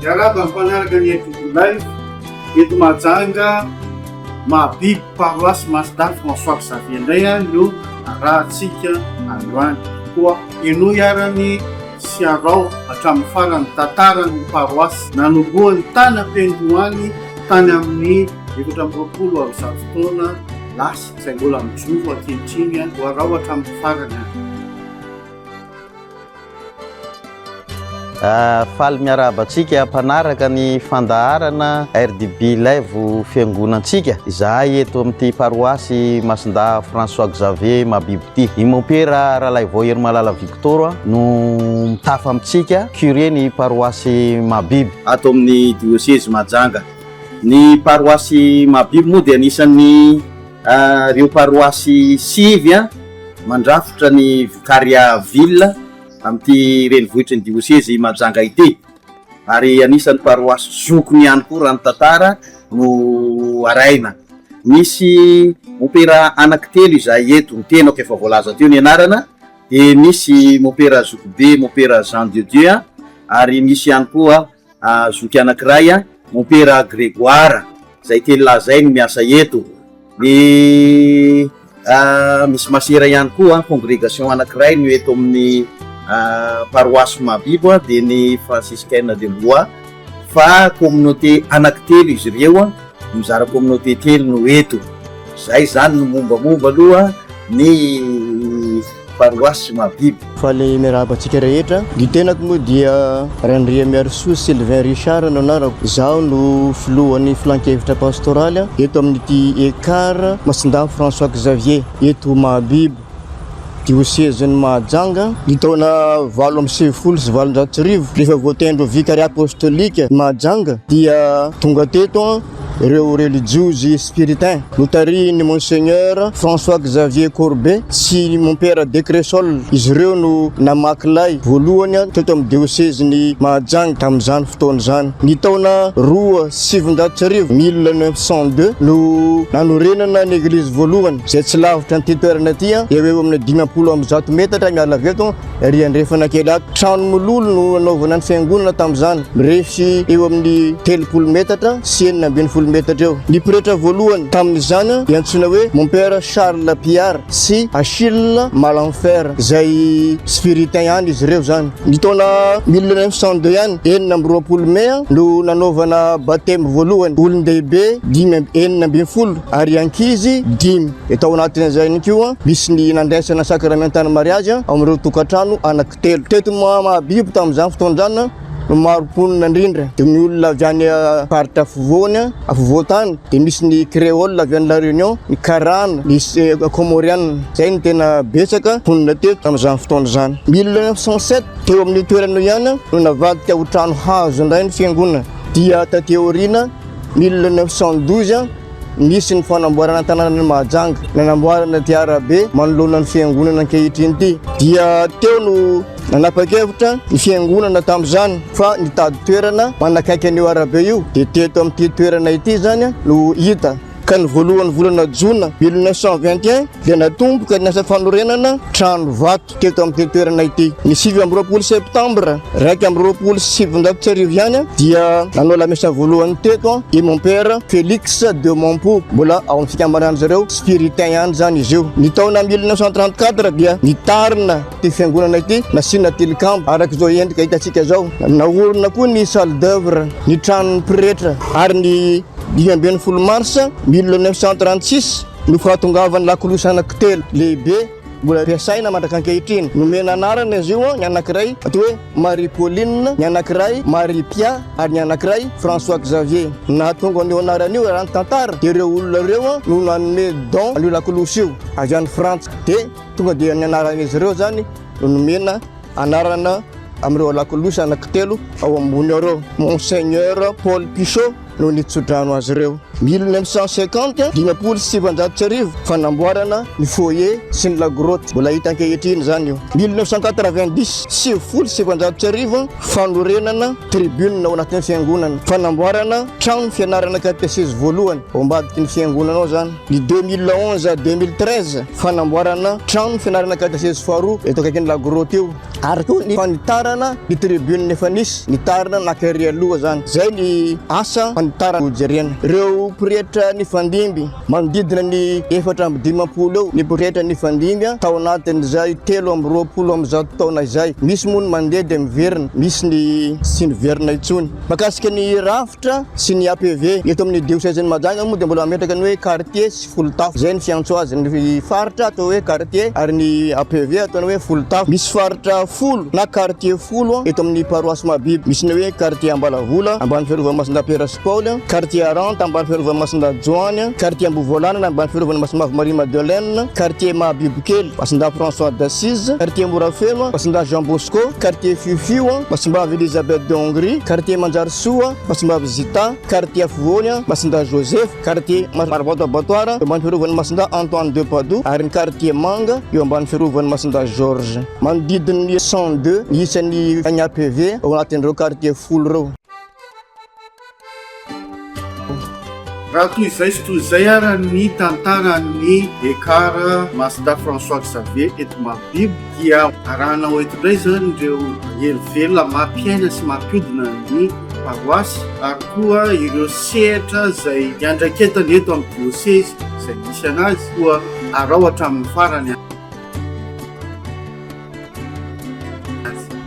Miarahaba ny mpanaraka ny Equipe Live eto Mahajanga, Mahabibo, Paroisse Masindahy François Xavier indray no arahantsika androany. Koa henoy arany sy araho hatramin'ny farany ny tantaran'ny paroasy nanombohany tany am-piandohany tany amin'ny 224 taona lasa izay mbola mijoro ankehitriny. Ho araho hatramin'ny farany any. Faly miarahaba antsika mpanaraka ny fandaharana RDB Live fiangonantsika. Izahay eto amin'ity paroasy Masindahy François Xavier Mahabibo ity. I Mompera Ralaivao Herimalala Victor no mitafa amintsika, curé ny paroasy Mahabibo. Ato amin'ny diosezy Mahajanga. Ny paroasy Mahabibo moa dia anisan'ny ireo paroasy sivy mandrafitra ny Vicaria Ville amin'ity renivohitry ny diosezy Mahajanga ity ary anisan'ny paroasy zokiny ihany koa raha ny tantara no arahina. Misy mompera anankitelo izahay eto, ny tenako efa voalaza teo ny anarana, dia misy mompera zokibe mompera Jean de Dieu ary misy ihany koa zoky anankiray mompera Grégoire, izay telo lahy izay no miasa eto. Ny misy masera ihany koa, congregation anankiray no eto amin'ny paroasy Mahabibo dia ny Franciscaine de Blois fa communauté anankitelo izy ireo, mizara communauté telo no eto. Izay izany no mombamomba aloha ny paroasy Mahabibo. Faly miarahaba antsika rehetra. Ny tenako moa dia Randriamiarisoa Sylvain Richard no anarako. Izaho no filohan'ny filankevitra pastoraly eto amin'ity Ekar Masindahy François Xavier eto Mahabibo, diosezin'i Mahajanga. Ny taona 1898, rehefa voatendry ho Vicariat Apostolique Mahajanga dia tonga teto ireo relijiozy spiritain notarihin'ny Monseigneur François Xavier Courbet sy ny Mompera de Cresol. Izy ireo no namaky lay voalohany teto amin'ny diosezin'i Mahajanga tamin'izany fotoana izany. Ny taona 1902, 1902, no nanorenana ny eglizy voalohany izay tsy lavitra an'ity toerana ity, eo ho eo amin'ny 150 metatra miala avy eto. Ery andrefana kely ato. Trano mololo no nanaovana ny fiangonana tamin'izany, mirefy eo amin'ny 30 metatra sy 16 metatra eo. Ny pretra voalohany tamin'izany dia antsoina hoe Mompera Charles Piard sy Achille Malenfer, izay spiritain ihany izy ireo izany. Ny taona 1902 ihany, 26 mey, no nanaovana batemy voalohany, olon-dehibe dimy amby 16 ary ankizy dimy. Dia tao anatin'izay ihany koa misy ny nandraisana sakramentan'ny mariazy ao amin'ireo tokantrano anankitelo. Teto Mahabibo tamin'izany fotoana izany no maro mponina indrindra. Dia ny olona avy any faritra afovoany, afovoantany, dia misy ny créole avy any La Réunion, ny karana, ny comoriana. Izay no tena betsaka mponina teto tamin'izany fotoana izany. 1907, teo amin'io toerana io ihany no navadika ho trano hazo indray ny fiangonana. Dia taty aoriana 1912, Nisy ny fanamboarana ny tanànan'i Mahajanga, nanamboarana ity arabe manoloana ny fiangonana ankehitriny ity. Dia teo no nanapa-kevitra ny fiangonana tamin'izany fa nitady toerana manakaiky an'io arabe io, dia teto amin'ity toerana ity izany no hita. Ka ny voalohan'ny volana jona 1921 dia natomboka ny asa fanorenana trano vato. teto amin'ity toerana ity. Ny 29 septambra 1921 ihany dia nanao lamesa voalohany teto i Mompera Félix de Montpoux, mbola ao amin'ny fikambanan-dry zareo Spiritain ihany izany izy io. Ny taona 1934 dia nitarina ity fiangonana ity, nasiana tilikambo araka izao endrika hitantsika izao. Naorina koa ny salle d'oeuvre, ny tranon'ny pretra ary ny 15 marsa 1936 no fahatongavan'ny lakolosy anankitelo lehibe. Mbola ampiasaina mandraka ankehitriny. Nomena anarana izy io, ny anankiray atao hoe Marie Pauline, ny anankiray Marie Pia ary ny anankiray François Xavier. Ny nahatonga an'io anarana io raha ny tantara dia ireo olona ireo no nanome don an'io lakolosy io avy any Frantsa. Dia tonga dia ny anaran'izy ireo izany no nomena anarana amin'ireo lakolosy anankitelo ao ambony ao ireo. Monseigneur Paul Pichot. no nitsodrano azy ireo. 1950, 1950, fanamboarana ny foyer sy ny la grotte, mbola hita ankehitriny izany io. 1990, 1990, fanorenana tribune ao anatin'ny fiangonana, fanamboarana trano fianarana katesizy voalohany ao ambadiky ny fiangonana ao izany. Ny 2011, 2013, fanamboarana trano fianarana katesizy faharoa eto akaikin'ny la grotte io. Ary koa ny fanitarana ny tribune efa nisy, nitarina naka ery aloha izany. Izay ny asa fanitarana hojerena. Ireo pretra nifandimby, manodidina ny 54 eo ny pretra nifandimby tao anatin'izay 123 taona izay. Misy moa ny mandeha dia miverina, misy ny tsy niverina intsony. Mahakasika ny rafitra sy ny APV eto amin'ny diosezin'i Mahajanga moa dia mbola mametraka ny hoe quartier sy Folotafo. Izay ny fiantso azy. Ny faritra atao hoe quartier ary ny APV ataony hoe Folotafo. Misy faritra folo na quartier folo eto amin'ny paroasy Mahabibo. Misy ny hoe quartier Ambalavola, ambany fiarovan'i Masindahy Piera sy Paoly, quartier Aranta, ambany fiarovan'i Masindahy Joany, quartier Ambovoalanana, ambany fiarovan'i Masimbavy Marie Madeleine, quartier Mahabibokely, Masindahy François d'Assise, quartier Morafeno, Masindahy Jean Bosco, quartier Fiofio, Masimbavy Elisabeth de Hongrie, quartier Manjarisoa, Masimbavy Zita, quartier Afovoany, Masindahy Joseph, Quartier Marovato Abattoir, eo ambany fiarovan'i Masindahy Antoine de Padoue, ary ny quartier Manga, eo ambany fiarovan'i Masindahy Georges. Manodidina ny 102 ny isan'ny ny APV ao anatin'ireo quartier folo ireo. Raha toy izay sy toy izay ara ny tantaran'ny Ekar Masindahy François Xavier eto Mahabibo dia arahanao eto indray izany ireo hery velona mampiaina sy mampiodina ny paroasy ary koa ireo sehatra izay iandraiketany eto amin'ny diosezy izay misy anazy koa araho hatramin'ny farany azy.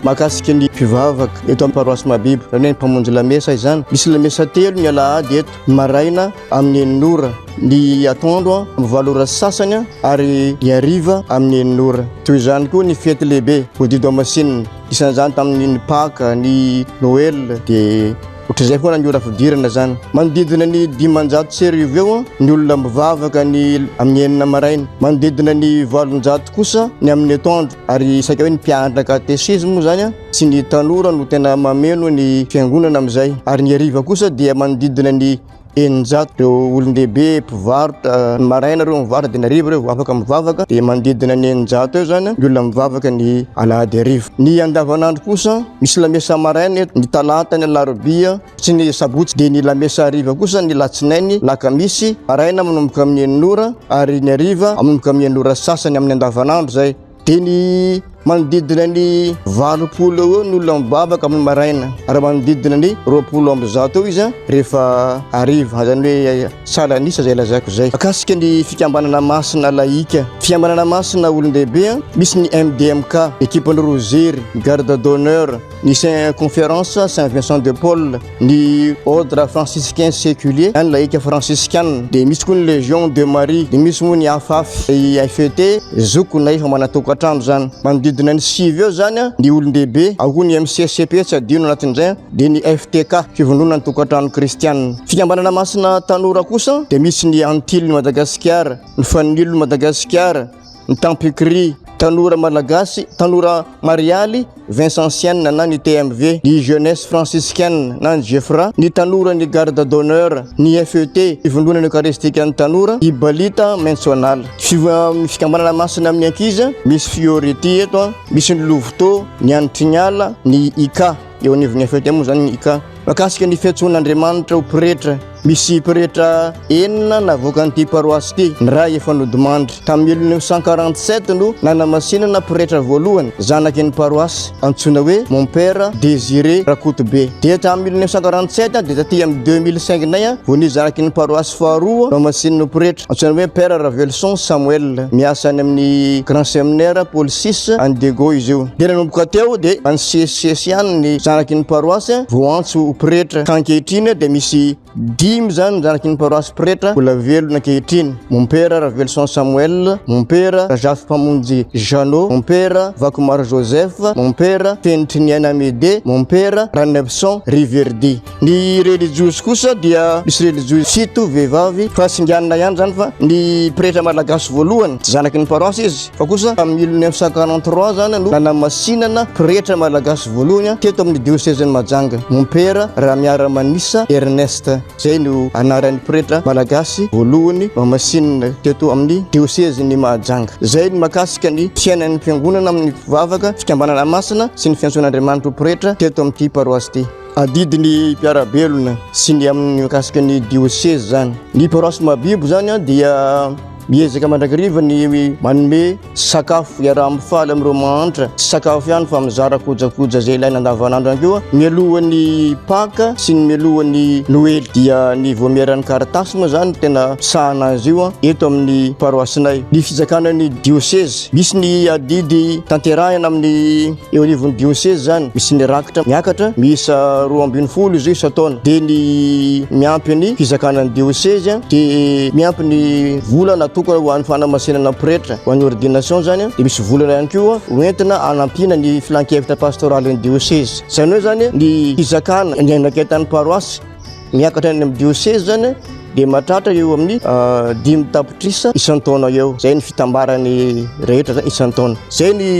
Mahakasika ny mpivavaka eto amin'ny paroasy Mahabibo, izany hoe ny mpamonjy lamesa izany. Misy lamesa telo ny alahady eto, ny maraina amin'ny enina ora, ny atoandro amin'ny valo ora sy sasany ary ny hariva amin'ny enina ora. Toy izany koa ny fety lehibe, Odido Hamasinina. Isan'izany tamin'ny ny Paka, ny Noël, dia ohatr'izay foana ny ora fidirana izany. Manodidina ny 1500 eo ny olona mivavaka ny amin'ny enina maraina. Manodidina ny 800 kosa ny amin'ny atoandro. Ary saika hoe ny mpianatra katesizy moa izany sy ny tanora no tena mameno ny fiangonana amin'izay. Ary ny hariva kosa dia manodidina ny 600 ireo olon-dehibe mpivarotra, ny maraina ireo mivarotra dia ny hariva ireo vao afaka mivavaka, dia manodidina ny 600 eo izany ny olona mivavaka ny alahady hariva. Ny andavanandro kosa misy lamesa maraina eto, ny talata, ny alarobia sy ny sabotsy, dia ny lamesa hariva kosa ny latsinainy, lakamisy, maraina manomboka amin'ny enina ora ary ny hariva manomboka amin'ny enina ora sy sasany amin'ny andavanandro izay. Dia ny manodidina ny 80 eo eo ny olona mivavaka amin'ny maraina, ary manodidina ny 120 eo izy rehefa hariva, izany hoe salan'isa izay lazaiko izay. Mahakasika ny fikambanana masina laïka, fikambanana masina olon-dehibe, misy ny MDMK, ekipan'ny Rozery, ny garde d'honneur, ny Saint Conférence Saint Vincent de Paul, ny Ordre franciscain séculier na ny laïka fransiskana, dia misy koa ny Légion de Marie, dia misy moa ny AFAF, ny FET, zokiny na efa manan-tokantrano izany. Manodidina ny sivy eo izany ny olon-dehibe, ao koa ny MCCP tsy adino anatin'izay, dia ny FTK, Fivondronan'ny Tokantrano Kristiana. Fikambanana Masina Tanora kosa dia misy ny Antilin'i Madagasikara, ny Fanilon'i Madagasikara, ny Tampikri, Tanora Malagasy, Tanora Marialy, Vincentienne na ny TMV, ny Jeunesse Franciscaine na ny Jefra, ny Tanora ny Garde d'Honneur, ny FET, Fivondronana Eokaristikan'ny Tanora, ny Balita Maintsoanala. Ny fikambanana masina amin'ny ankizy, misy Fioriti eto, misy ny Louveteau, ny Anitriniala, ny ICA. Eo anivon'ny FET moa izany ny ICA. Mahakasika ny fiantsoan'Andriamanitra ho pretra, misy pretra enina navoakan'ity paroasy ity, ny iray efa nodimandry. Tamin'ny 1947 no nanamasinana pretra voalohany, zanaky ny paroasy, antsoina hoe Mompera Désiré Rakotobe. Dia tamin'ny 1947 dia taty amin'ny 2005 indray vao nisy zanaky ny paroasy faharoa nohamasinina ho pretra, antsoina hoe Père Raveloson Samuel. Miasa any amin'ny Grand Séminaire Paul VI any Diego izy io. Dia nanomboka teo dia nisesisesy ihany ny zanaky ny paroasy voantso ho pretra. Ka ankehitriny dia misy dimy izany ny zanaky ny paroasy pretra mbola velona ankehitriny. Mompera Raveloson Samuel, Mompera Razafimpamonjy Jeannot, Mompera Vakomaro Joseph, Mompera Fenitriniaina Amédée, Mompera Ranebson Riverdi. Ny relijiozy kosa dia misy relijiozy fito vehivavy fa singanina ihany izany fa ny pretra malagasy voalohany tsy zanaky ny paroasy izy fa kosa tamin'ny 1943 izany no nanamasinana pretra malagasy voalohany teto amin'ny diosezin'i Mahajanga, Mompera Ramiaramanisa Ernest. Izay no anaran'ny pretra malagasy voalohany nohamasinina teto amin'ny diosezin'i Mahajanga. Izay ny mahakasika ny fiainan'ny fiangonana amin'ny mpivavaka, fikambanana masina sy ny fiantsoan'Andriamanitra ho pretra teto amin'ity paroasy ity. Adidy ny mpiara-belona sy ny amin'ny mikasika ny diosezy izany. Ny paroasy Mahabibo izany dia. Miezaka mandrakariva ny manome sakafo iaraha-mifaly amin'ireo mahantra. Tsy sakafo ihany fa mizara kojakoja izay ilaina andavanandro ihany koa. Mialohan'ny Paka sy ny mialohan'ny Noely dia ny Vaomieran'ny Caritas moa izany no tena misahana azy io eto amin'ny paroasinay. Ny fizakana ny diosezy, misy ny adidy tanterahina amin'ny eo anivon'ny diosezy izany, misy ny rakitra miakatra miisa 12 izy io isan-taona, dia ny miampy ny fizakana ny diosezy, dia miampy ny vola natokana ho an'ny fanamasinana pretra, ho an'ny ordination izany, dia misy vola ihany koa hoentina hanampiana ny filankevitra pastoralin'ny diosezy. Izany hoe izany ny fizakana ny andraiketan'ny paroasy miakatra any amin'ny diosezy izany dia mahatratra eo amin'ny 5 tapitrisa isan-taona eo. Izay ny fitambarany rehetra zany isan-taona. Izay ny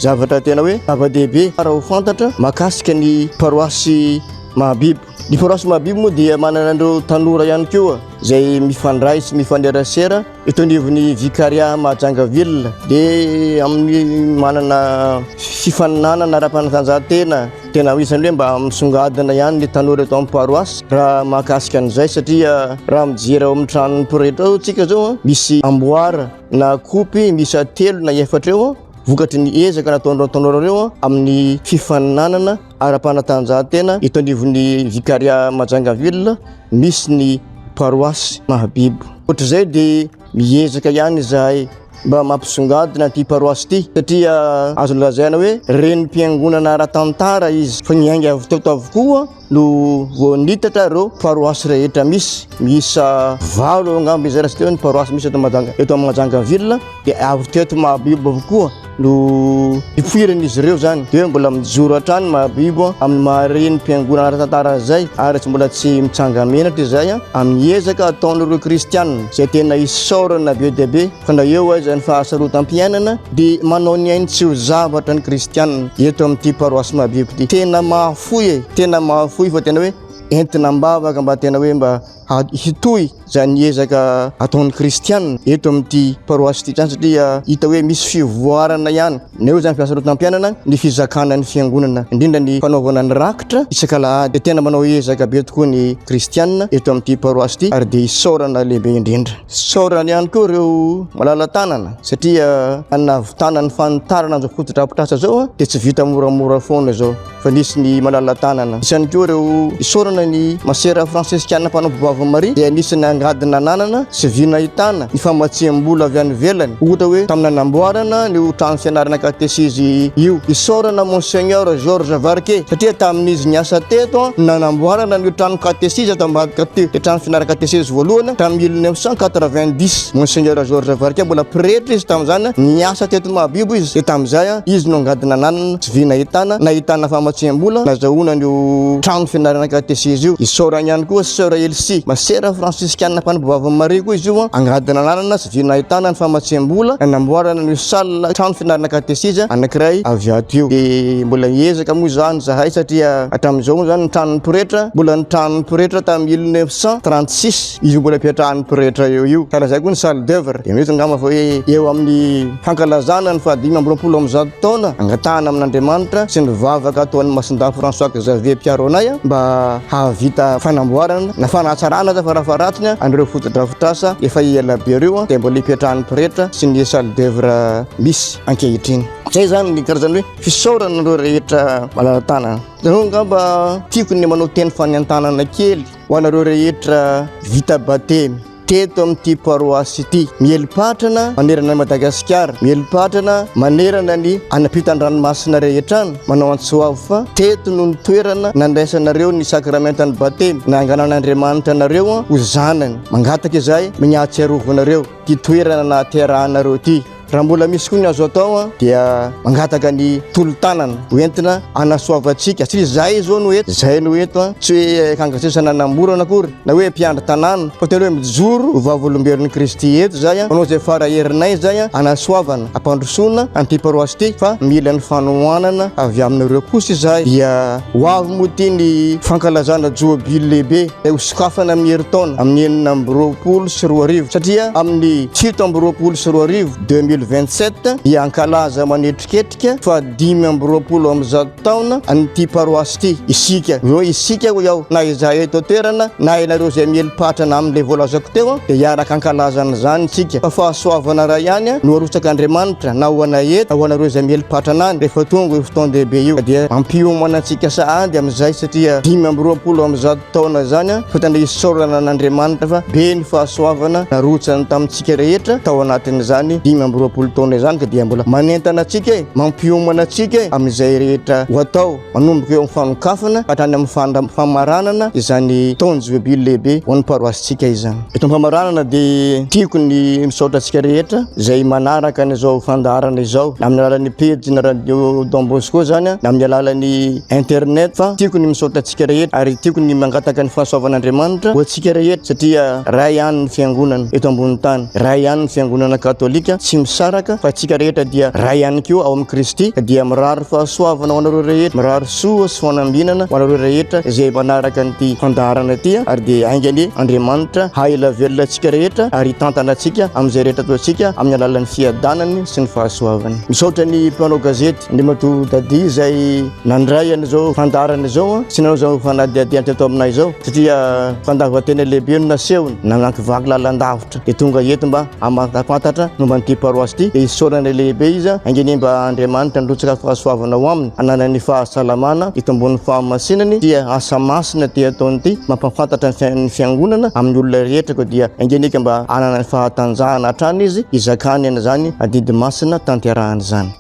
zavatra tena hoe zava-dehibe raha ho fantatra mahakasika ny paroasy Mahabibo. Ny paroasy Mahabibo moa dia manana an'ireo tanora ihany koa izay mifandray sy mifanerasera eto anivon'ny Vicariat Mahajanga Ville, dia amin'ny manana fifaninanana ara-panatanjahantena tena isan'ny hoe mba misongadina ihany ny tanora eto amin'ny paroasy raha mahakasika an'izay, satria raha mijery ao amin'ny tranon'ny pretra ao tsika zao, misy amboara na kopy miisa telo na efatra eo vokatry ny ezaka nataon'ireo tanora ireo amin'ny fifaninanana ara-panatanjahantena eto anivon'ny Vicariat Mahajanga Ville misy ny paroasy Mahabibo. Ohatr'izay dia miezaka ihany izahay mba mampisongadina ity paroasy ity, satria azo lazaina hoe renim-piangonana ara-tantara izy, fa niainga avy teto avokoa no vao nitatra ireo paroasy rehetra misy. Miisa valo angamba izy raha tsy teo ny paroasy misy eto Mahajanga, eto amin'ny Mahajanga Ville, dia avy teto Mahabibo avokoa no ipoiran'izy ireo zany. Dia mbola mijoro hatrany Mahabibo amin'ny maha renim-piangonana ara-tantara izay, ary tsy mbola tsy mitsanga-menatra izay amin'ny ezaka ataon'ireo kristianina izay tena isaorana be dia be, fa na eo aza ny fahasarotam-piainana dia manao ny ainy tsy ho zavatra ny kristianina eto amin'ity paroasy Mahabibo ity. Tena mahafoy e, tena mahafoy, fa tena hoe entina am-bavaka mba tena hoe mba hitohy izany ezaka ataon'ny kristianina eto amin'ity paroasy ity izany, satria hita hoe misy fivoarana ihany na eo izany fiasarotam-piainana, ny fizakana ny fiangonana, indrindra ny fanaovana ny rakitra isak'alahady. Dia tena manao ezaka be tokoa ny kristianina eto amin'ity paroasy ity, ary dia isaorana lehibe indrindra. Isaorana ihany koa ireo malala-tanana, satria nahavitana ny fanitarana an'izao fotodrafitrasa izao dia tsy vita moramora foana izao, fa nisy ny malala-tanana. Isan'ny koa ireo isaorana ny masera franseskana mpanompo Vavy Maria, izay anisan'ny angady nananana sy vy nahitana ny famatsiam-bola avy any ivelany, ohatra hoe tamin'ny nanamboarana an'io trano fianarana katesizy io. Isaorana Monseigneur Georges Varquet, satria tamin'izy niasa teto no nanamboarana an'io trano katesizy ato ambadika ato io, ilay trano fianarana katesizy voalohany tamin'ny 1990. Monseigneur Georges Varquet mbola pretra izy tamin'izany, niasa teto Mahabibo izy, dia tamin'izay izy no angady nananana sy vy nahitana nahitana famatsiam-bola nazahoana an'io trano fianarana katesizy io. Isaorana ihany koa Sœur Elsie, masera fransiskana mpanompo vavin'i Maria koa izy io, angady nananana sy vy nahitana ny famatsiam-bola nanamboarana an'io salle trano fianarana katesizy anankiray avy ato io. Dia mbola miezaka moa izany izahay, satria hatramin'izao moa izany ny tranon'ny pretra mbola ny tranon'ny pretra tamin'ny 1936 izy mbola ipetrahan'ny pretra eo io. Sahala izay koa ny salle d'oeuvre. Dia mety angamba fa hoe eo amin'ny fankalazana ny faha 125 taona, angatahana amin'Andriamanitra sy ny vavaka ataon'ny Masindahy François Xavier mpiaro anay mba hahavita fanamboarana na fanatsarana aza farafaharatsiny an'ireo fotodrafitrasa efa ela be ireo dia mbola ipetrahan'ny pretra sy ny salle d'oeuvre misy ankehitriny. Izay izany ny karazany hoe fisaorana ireo rehetra malala-tanana. Izao angamba tiako ny manao teny fanentanana kely ho anareo rehetra vita batemy teto amin'ity paroasy ity, mieli-patrana manerana an'i Madagasikara, mieli-patrana manerana ny any ampitan-dranomasina rehetra any, manao antso avo fa teto no nitoerana nandraisanareo ny sakramentan'ny batemy, nanganan'Andriamanitra anareo ho zanany. Mangataka izahay ny hahatsiarovanareo ity toerana nahaterahanareo ity. Raha mbola misy koa ny azo atao dia mangataka ny tolo-tanana hoentina hanasoavantsika, satria izay izao no eto, izay no eto, tsy hoe kangasesana namorana akory na hoe mpiandry tanàna, fa tena hoe mijoro ho vavolombelon'i Kristy eto izay, manao izay fara herinay izay hanasoavana, hampandrosoana an'ity paroasy ity, fa mila ny fanohanana avy aminareo kosa izahay. Dia ho avy moa ity ny fankalazana jobily lehibe izay hosokafana amin'ny herintaona amin'ny 2026, satria amin'ny 2027, 2027 dia hankalaza manetriketrika faha 125 taona an'ity paroasy ity isika. Hoe isika hoy aho, na izahay eto an-toerana na ianareo izay miely patrana amin'ilay voalazako teo dia hiaraka hankalaza an'izany isika. Fa fahasoavana iray ihany no arotsak'Andriamanitra na ho anay eto na ho anareo izay miely patrana any rehefa tonga io fotoan-dehibe io. Dia mampiomana antsika sahady amin'izay satria 125 taona izany fa tena isaorana an'Andriamanitra fa be ny fahasoavana narotsany tamintsika rehetra tao anatin'izany 25 taona izany ka dia mbola manentana antsika e, mampiomana antsika e amin'izay rehetra ho atao manomboka eo amin'ny fanokafana ka hatrany amin'ny famaranana izany taon-jobily lehibe ho an'ny paroasintsika izany. Eto am-pamaranana dia tiako ny misaotra antsika rehetra izay manaraka an'izao fandaharana izao na amin'ny alalan'ny pejy na radio Don Bosco izany na amin'ny alalan'ny internet fa tiako ny misaotra antsika rehetra ary tiako ny mangataka ny fahasoavan'Andriamanitra ho antsika rehetra satria ray ihany ny fiangonana eto ambony tany, ray ihany ny fiangonana katolika tsy misaraka fa antsika rehetra dia ray ihany koa ao amin'i Kristy ka dia mirary fahasoavana ho anareo rehetra, mirary soa sy fanambinana ho anareo rehetra izay manaraka an'ity fandaharana ity ary dia ainga anie Andriamanitra haela velona antsika rehetra ary hitantana antsika amin'izay rehetra ataontsika amin'ny alalan'ny fiadanany sy ny fahasoavany. Misaotra ny mpanao gazety Andriamatoa Daddy izay nandray an'izao fandaharana izao sy nanao izao fanadihadiana teto aminay izao satria fandavan-tena lehibe no nasehony nanakivaky lalan-davitra dia tonga eto mba Hamakafantatra momba an'ity paroasy ity dia isaorana lehibe izy, ainga anie mba Andriamanitra nirotsaka fahasoavana ho aminy, hananany fahasalamana, hitomboan'ny fahamasinany, dia asa masina ity ataony ity, mampahafantatra ny fiangonana amin'ny olona rehetra, koa dia ainga anie ka mba hanana ny fahatanjahana hatrany izy hizakany an'izany adidy masina tanterahany izany.